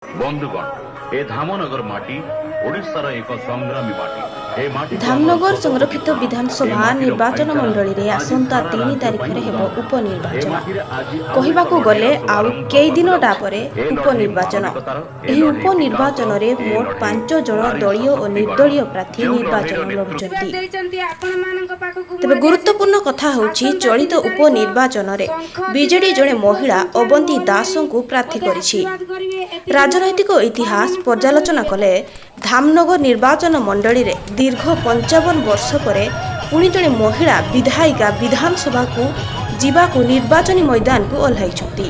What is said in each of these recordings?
ବନ୍ଧୁଗଣ, ଏ ଧାମନଗର ମାଟି ଓଡ଼ିଶାର ଏକ ସଂଗ୍ରାମୀ ମାଟି। ଏ ମାଟି ଧାମନଗର ସଂରକ୍ଷିତ ବିଧାନସଭା ନିର୍ବାଚନ ମଣ୍ଡଳୀରେ ଆସନ୍ତା 3 ତାରିଖରେ ହେବ ଉପନିର୍ବାଚନ। କହିବାକୁ ଗଲେ ଆଉ କେଇଦିନଟା ପରେ ଉପନିର୍ବାଚନ। ଏହି ଉପନିର୍ବାଚନରେ ମୋଟ 5 ଜଣ ଦଳୀୟ ଓ ନିର୍ଦ୍ଦଳୀୟ ପ୍ରାର୍ଥୀ ନିର୍ବାଚନ ଲଢୁଛନ୍ତି। ଦେଇଛନ୍ତି ଆପଣମାନଙ୍କ ପାଖକୁ। ତେବେ ଗୁରୁତ୍ୱପୂର୍ଣ୍ଣ କଥା ହେଉଛି, ଚଳିତ ଉପନିର୍ବାଚନରେ ବିଜେଡି ଜଣେ ମହିଳା ଅବନ୍ତୀ ଦାସଙ୍କୁ ପ୍ରାର୍ଥୀ କରିଛି। ରାଜନୈତିକ ଇତିହାସ ପର୍ଯ୍ୟାଲୋଚନା କଲେ ଧାମନଗର ନିର୍ବାଚନ ମଣ୍ଡଳୀରେ ଦୀର୍ଘ 55 ବର୍ଷ ପରେ ପୁଣି ଜଣେ ମହିଳା ବିଧାୟିକା ବିଧାନସଭାକୁ ଯିବାକୁ ନିର୍ବାଚନୀ ମଇଦାନକୁ ଓହ୍ଲାଇଛନ୍ତି।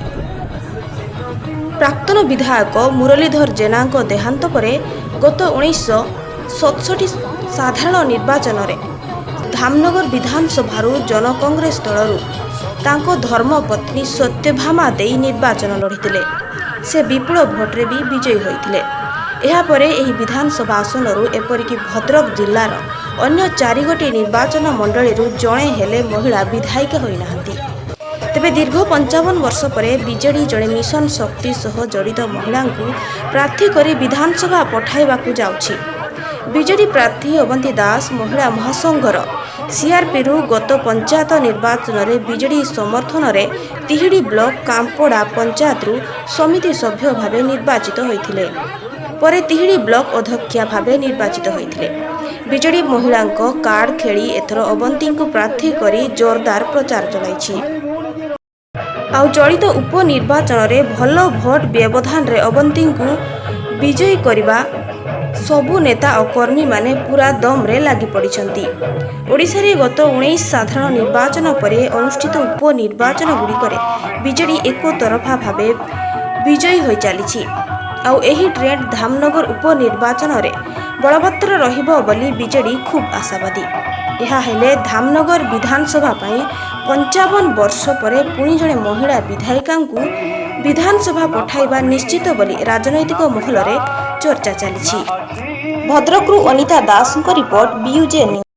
ପ୍ରାକ୍ତନ ବିଧାୟକ ମୁରଲୀଧର ଜେନାଙ୍କ ଦେହାନ୍ତ ପରେ ଗତ 1967 ସାଧାରଣ ନିର୍ବାଚନରେ ଧାମନଗର ବିଧାନସଭାରୁ ଜନକଂଗ୍ରେସ ଦଳରୁ ତାଙ୍କ ଧର୍ମପତ୍ନୀ ସତ୍ୟଭାମା ଦେଇ ନିର୍ବାଚନ ଲଢ଼ିଥିଲେ। ସେ ବିପୁଳ ଭୋଟରେ ବି ବିଜୟୀ ହୋଇଥିଲେ। ଏହାପରେ ଏହି ବିଧାନସଭା ଆସନରୁ, ଏପରିକି ଭଦ୍ରକ ଜିଲ୍ଲାର ଅନ୍ୟ ଚାରିଗୋଟି ନିର୍ବାଚନ ମଣ୍ଡଳୀରୁ ଜଣେ ହେଲେ ମହିଳା ବିଧାୟିକା ହୋଇନାହାନ୍ତି। ତେବେ ଦୀର୍ଘ 55 ବର୍ଷ ପରେ ବିଜେଡି ଜଣେ ମିଶନ ଶକ୍ତି ସହ ଜଡ଼ିତ ମହିଳାଙ୍କୁ ପ୍ରାର୍ଥୀ କରି ବିଧାନସଭା ପଠାଇବାକୁ ଯାଉଛି। ବିଜେଡି ପ୍ରାର୍ଥୀ ଅବନ୍ତୀ ଦାସ ମହିଳା ମହାସଂଘର ସିଆର୍ପିରୁ ଗତ ପଞ୍ଚାୟତ ନିର୍ବାଚନରେ ବିଜେଡି ସମର୍ଥନରେ ତିହିଡ଼ି ବ୍ଲକ କାମ୍ପଡ଼ା ପଞ୍ଚାୟତରୁ ସମିତି ସଭ୍ୟ ଭାବେ ନିର୍ବାଚିତ ହୋଇଥିଲେ। ପରେ ତିହିଡ଼ି ବ୍ଲକ ଅଧ୍ୟକ୍ଷା ଭାବେ ନିର୍ବାଚିତ ହୋଇଥିଲେ। ବିଜେଡି ମହିଳାଙ୍କ କାର୍ଡ ଖେଳି ଏଥର ଅବନ୍ତୀଙ୍କୁ ପ୍ରାର୍ଥୀ କରି ଜୋରଦାର ପ୍ରଚାର ଚଳାଇଛି। ଆଉ ଚଳିତ ଉପନିର୍ବାଚନରେ ଭଲ ଭୋଟ ବ୍ୟବଧାନରେ ଅବନ୍ତୀଙ୍କୁ ବିଜୟୀ କରିବା ସବୁ ନେତା ଓ କର୍ମୀମାନେ ପୂରା ଦମ୍ରେ ଲାଗି ପଡ଼ିଛନ୍ତି। ଓଡ଼ିଶାରେ ଗତ 19 ସାଧାରଣ ନିର୍ବାଚନ ପରେ ଅନୁଷ୍ଠିତ ଉପନିର୍ବାଚନଗୁଡ଼ିକରେ ବିଜେଡି ଏକତରଫା ଭାବେ ବିଜୟୀ ହୋଇ ଚାଲିଛି। ଆଉ ଏହି ଟ୍ରେଣ୍ଡ ଧାମନଗର ଉପନିର୍ବାଚନରେ ବଳବତ୍ତର ରହିବ ବୋଲି ବିଜେଡି ଖୁବ୍ ଆଶାବାଦୀ। ଏହା ହେଲେ ଧାମନଗର ବିଧାନସଭା ପାଇଁ 55 ବର୍ଷ ପରେ ପୁଣି ଜଣେ ମହିଳା ବିଧାୟିକାଙ୍କୁ ବିଧାନସଭା ପଠାଇବା ନିଶ୍ଚିତ ବୋଲି ରାଜନୈତିକ ମହଲରେ ଚର୍ଚ୍ଚା ଚାଲିଛି। ଭଦ୍ରକରୁ ଅନିତା ଦାସଙ୍କ ରିପୋର୍ଟ, ବିୟୁଜେ ନ୍ୟୁଜ୍।